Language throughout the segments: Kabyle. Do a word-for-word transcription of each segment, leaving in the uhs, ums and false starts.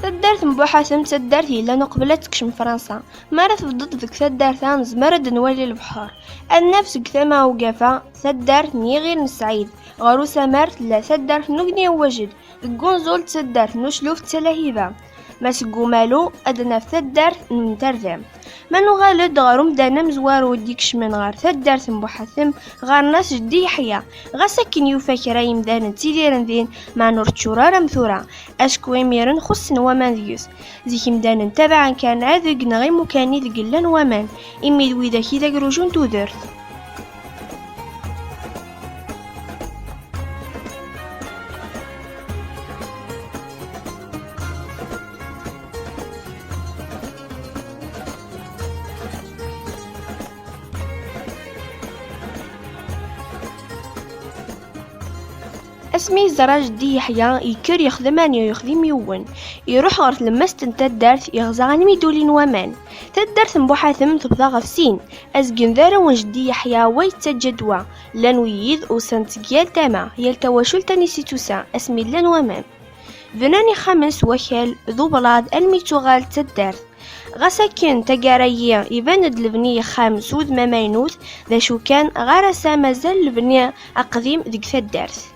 Taddart n Buḥatem d taddart yellan uqbel ad tekcem Fransa. Mi ara tebdeḍ deg taddart-a, nezmer ad nwali lebḥer. Ad naf seg tama ugafa taddart n Yiɣil n Sɛid, ɣer usamar tella taddart n Ugni Wajed, deg unẓul d taddart n Ucluf d Talahiba, ma seg umalu ad naf taddart n Tardam. Ma nuɣal-d ɣer umdan amezwaru i d-ikecmen ɣer taddart n Buḥatem, ɣɣaren-as Jeddi Yeḥya, ɣas akken yufa kra yimdanen ttidiren din, meɛna ur teččur ara am tura, acku imiren xussen waman deg-s. Zik imdanen tabaɛen kan adeg neɣ imukan ideg llan waman, imi d widak i d agruju n tudert. Asmi yeẓra Jeddi Yeḥya, yekker yexdem ayen yexdim yiwen. Iruḥ ɣer tlemmast n taddart, yeɣza almi d-ulin waman. Taddart n Buḥatem tebḍa ɣef sin. Azgen d arraw n Jeddi Yeḥya, wa yettaǧǧa-d wa. Llan wiyiḍ usan-d seg yal tama, yal tawacult anisi tusa, asmi llan waman. Bnan ixxamen s wakal d ublaḍ almi tuɣal d taddart. Ɣas akken, taggara-yi iban-d lebni yexxam s wudem amaynut, d acu kan, ɣer ass-a mazal lebni aqdim deg taddart.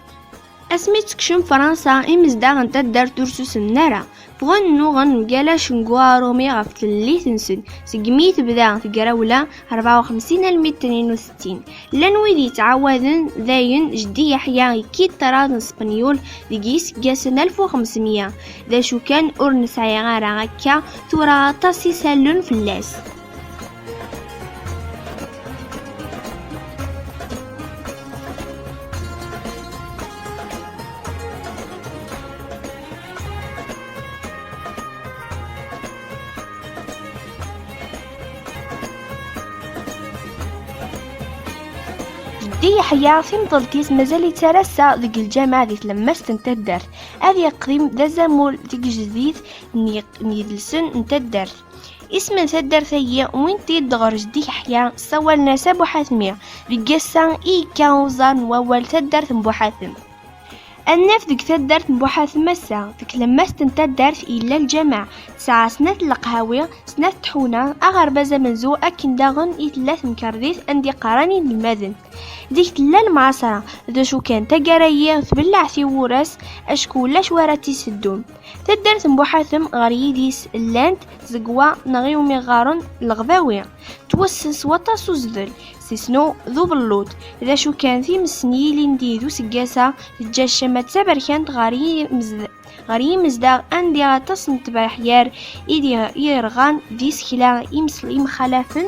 Asmi tekcem Fransa, imezdaɣ n taddart ur susmen ara. Ffɣen nnuɣen mgal acengu arumi ɣef tlellit-nsen, segmi tebda tegrawla rebɛa u xemsin almi d tnin u settin. Llan wid yettɛawaden, dayen Jeddi Yeḥya yekki-d ṭṭrad n Spenyul deg yiseggasen alef u xemsemya. D acu kan, ur nesɛi ara akka tura aṭas isallen fell-as. Jeddi Yeḥya, timḍelt-is mazal-itt ar ass-a deg lǧameɛ di tlemmast n taddart, ad yeqqim d azamul deg tgejdit n yi-, n yidlisen n taddart. Isem n taddart-agi wwin-t-id ɣer Jeddi Yeḥya, ssawalen-as Abuḥatmi, deg ass-a i yekka uẓar n wawal taddart n Buḥatem. Ad naf deg taddart n Buḥatem ass-a, deg tlemmast n taddart yella lǧameɛ, tesɛa snat n leqhawi, snat n tḥuna, aɣerbaz amenzu, akken daɣen i tella temkarḍit anda i qqaren inelmaden. Zik tella lemɛaṣra, d acu kan, taggara-yi tbelleɛ tiwwura-s, acku ulac wara tt-iseddun. Taddart n Buḥatem ɣer yidis llant tzegwa neɣ iwumi ɣɣaren leɣbawi. Ttwassen s waṭas uzdel, sisnu d ubelluḍ. D acu kan, times n yilindi d useggas-a teǧǧa ccama d taberkant ɣer yimezd-, ɣer yimezdaɣ anda aṭas n tbeḥyar i d-, i yerɣan d isekla imes-, imxalafen.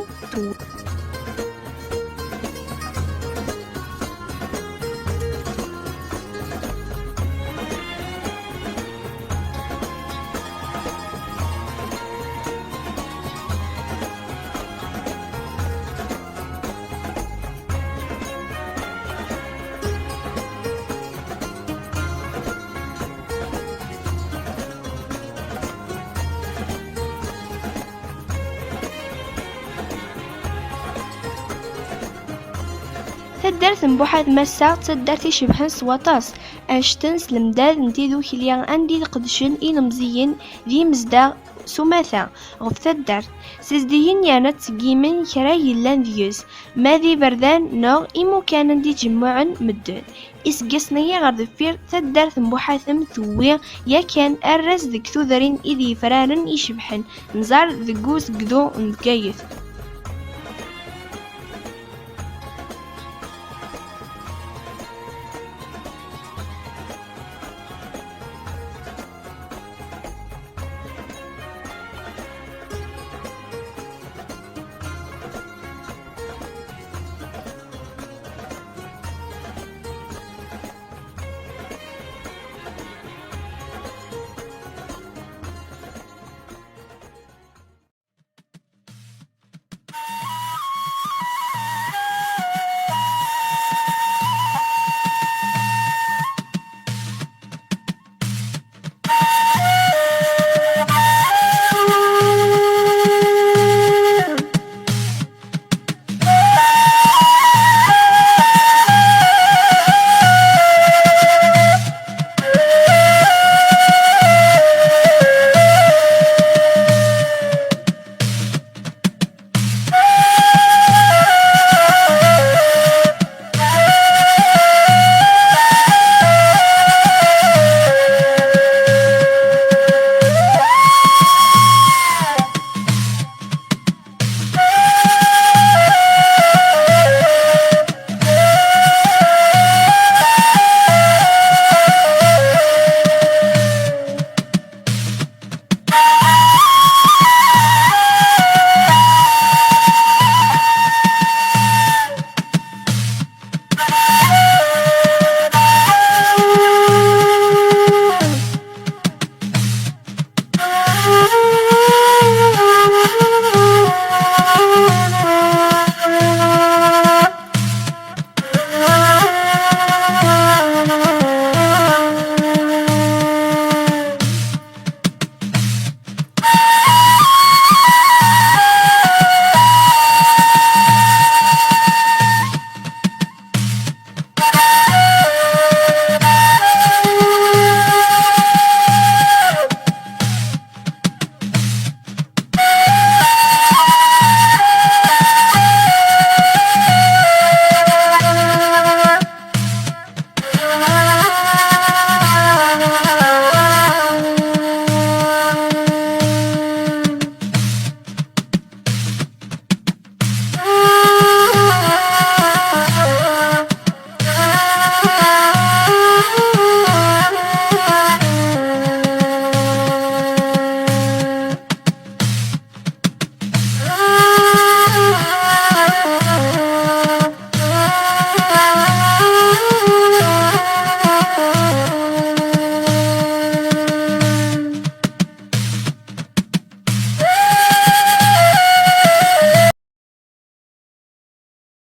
Taddart n Buḥatem ass-a d taddart icebḥen s waṭas, anect-en s lemdad n tidukli anda i d-qedcen ilemẓiyen d yimezdaɣ s umata ɣef taddart, sizdigen yerna ttṣeggimen kra yellan deg-s, ma d iberdan neɣ imukan anda i ttjemmuɛen medden. Iseggasen-agi ɣer deffir, taddart n Buḥatem tewwi yakan arraz deg tudrin i d yifranen icebḥen, nẓar deg uzegdu n Bgayet.